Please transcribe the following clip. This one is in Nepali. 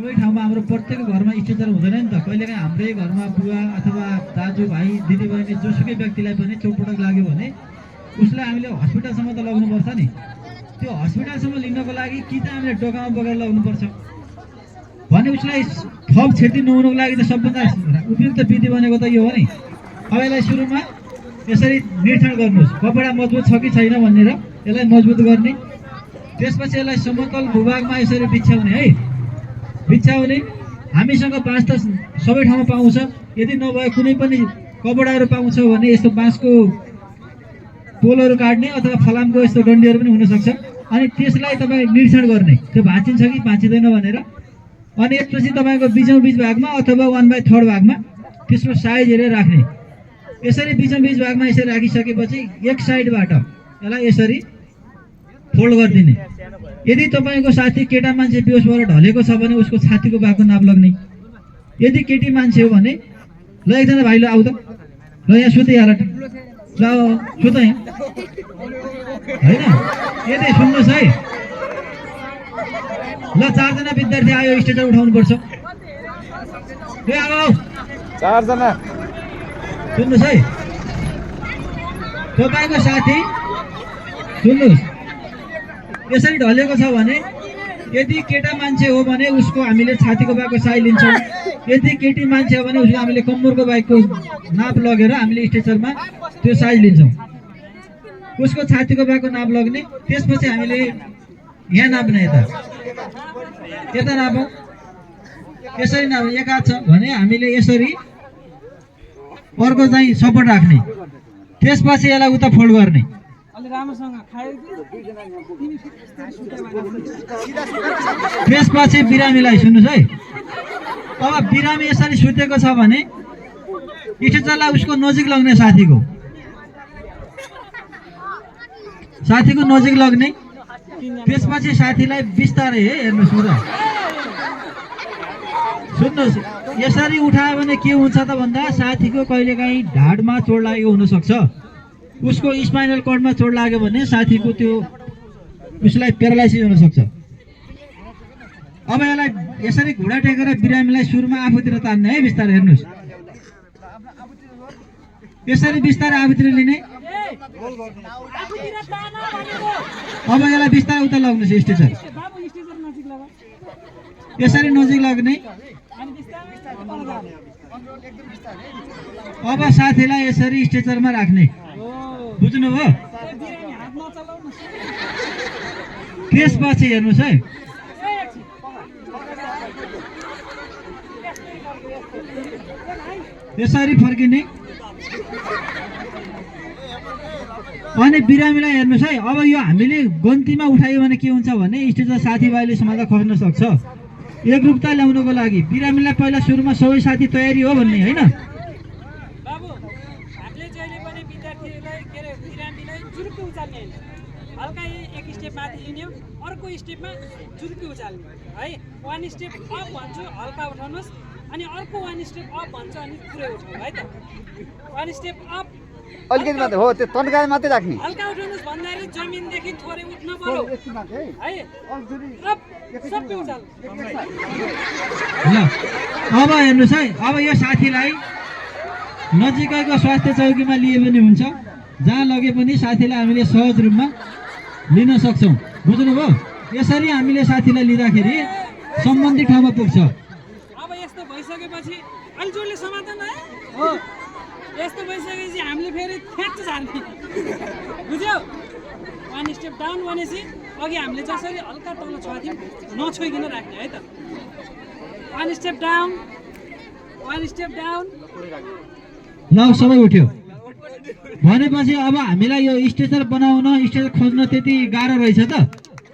सबै ठाउँमा हाम्रो प्रत्येक घरमा स्ट्रेचर हुँदैन नि त। कहिलेकाहीँ हाम्रै घरमा बुवा अथवा दाजुभाइ दिदीबहिनी जोसुकै व्यक्तिलाई पनि चोटपटक लाग्यो भने उसलाई हामीले हस्पिटलसम्म त लग्नुपर्छ नि। त्यो हस्पिटलसम्म लिनको लागि कि त हामीले डोकामा बोकेर लग्नुपर्छ भने उसलाई थप क्षति नहुनुको लागि त सबभन्दा उपयुक्त विधि भनेको त यो हो नि। अब यसलाई सुरुमा यसरी निरीक्षण गर्नुहोस्, कपडा मजबुत छ कि छैन भनेर यसलाई मजबुत गर्ने। त्यसपछि यसलाई समतल भूभागमा यसरी बिछ्याउने है, बिछ्याउने। हामीसँग बाँस त सबै ठाउँमा पाउँछ, यदि नभए कुनै पनि कपडाहरू पाउँछ भने यस्तो बाँसको पोलहरू काट्ने अथवा फलामको यस्तो डन्डीहरू पनि हुनसक्छ। अनि त्यसलाई तपाईँ निरीक्षण गर्ने, त्यो भाँचिन्छ कि भाँचिँदैन भनेर। अनि यसपछि तपाईँको बिच भागमा अथवा 1/3 भागमा त्यसको साइज हेरेर राख्ने। यसरी बिच भागमा यसरी राखिसकेपछि एक साइडबाट यसलाई यसरी फोल्ड गरिदिने। यदि तपाईँको साथी केटा मान्छे बेहोस भएर ढलेको छ भने उसको छातीको भागको नाप लाग्ने। यदि केटी मान्छे हो भने ल एकजना भाइ ल आऊ त, ल यहाँ सुतिहाल, ल सुत यहाँ होइन। यदि सुन्नुहोस् है, ल 4 जना विद्यार्थी आयो, स्ट्रेचर उठाउनुपर्छ। आऊ 4 जना। सुन्नुहोस् है, तपाईँको साथी सुन्नुहोस् यसरी ढलेको छ भने यदि केटा मान्छे हो भने उसको हामीले छातीको भागको साइज लिन्छौँ। यदि केटी मान्छे हो भने उसको हामीले कम्मरको भागको नाप लगेर हामीले स्ट्रेचरमा त्यो साइज लिन्छौँ। उसको छातीको भागको नाप लग्ने। त्यसपछि हामीले यहाँ नाप्ने, यता नापौँ, यसरी नाप। एक हात छ भने हामीले यसरी अर्को चाहिँ सपोर्ट राख्ने। त्यसपछि यसलाई उता फोल्ड गर्ने। त्यसपछि बिरामीलाई सुन्नुहोस् है, अब बिरामी यसरी सुतेको छ भने स्ट्रेचरलाई उसको नजिक लग्ने, साथीको नजिक लग्ने। त्यसपछि साथीलाई बिस्तारै हेर्नुहोस् न, सुन्नुहोस् यसरी उठायो भने के हुन्छ त भन्दा साथीको कहिलेकाहीँ ढाडमा चोट लागेको हुनसक्छ, उसको स्पाइनल कर्डमा चोट लाग्यो भने साथीको त्यो उसलाई प्यारालाइसिस हुनसक्छ। अब यसलाई यसरी घुँडा टेकेर बिरामीलाई सुरुमा आफूतिर तान्ने है, बिस्तारै हेर्नुहोस्, यसरी बिस्तारै आफूतिर लिने। अब यसलाई बिस्तारै उता लग्नुहोस् स्ट्रेचर, यसरी नजिक लग्ने। अब साथीलाई यसरी स्ट्रेचरमा राख्ने, बुझ्नुभयो? त्यसपछि हेर्नुहोस् है, यसरी फर्किने। अनि बिरामीलाई हेर्नुहोस् है, अब यो हामीले गन्तीमा उठायो भने के हुन्छ भने स्ट्रेचर साथीभाइले समात्दा खस्न सक्छ। एकरूपता ल्याउनको लागि बिरामीलाई पहिला सुरुमा सबै साथी तयारी हो भन्ने होइन। हल्का एक स्टेप माथि लिने, अर्को स्टेपमा जुर्की उचाल्ने है। 1 स्टेप अप भन्छु, हल्का उठाउनुहोस्, अनि अर्को 1 स्टेप अप भन्छ अनि पुरै उठाउनु है त। 1 स्टेप अप अलिकति मात्रै हो, त्यो तन्काए मात्रै राख्ने। हल्का उठाउनुहोस् भन्दाखेरि जमिनदेखि थोरै उठ्न पर्यो है। अप सबै उचाल्नु। ल अब हेर्नुहोस् है, अब यो साथीलाई नजिकैको स्वास्थ्य चौकीमा लिए पनि हुन्छ, जहाँ लगे पनि साथीलाई हामीले सहज रूपमा लिन सक्छौँ, बुझ्नुभयो? यसरी हामीले साथीलाई लिँदाखेरि सम्बन्धित ठाउँमा पुग्छ। अब यस्तो भइसकेपछि अलि जोडले समाधान है हो। यस्तो भइसकेपछि हामीले फेरि फ्याक्च झार्ने, बुझ्यौ? 1 स्टेप डाउन भनेपछि अघि हामीले जसरी हल्का तल छोड्थ्यौँ नछोइकन राख्ने है त। 1 स्टेप डाउन, 1 स्टेप डाउन। ल सबै उठ्यो भनेपछि अब हामीलाई यो स्ट्रेचर बनाउन, स्ट्रेचर खोज्न त्यति गाह्रो रहेछ त?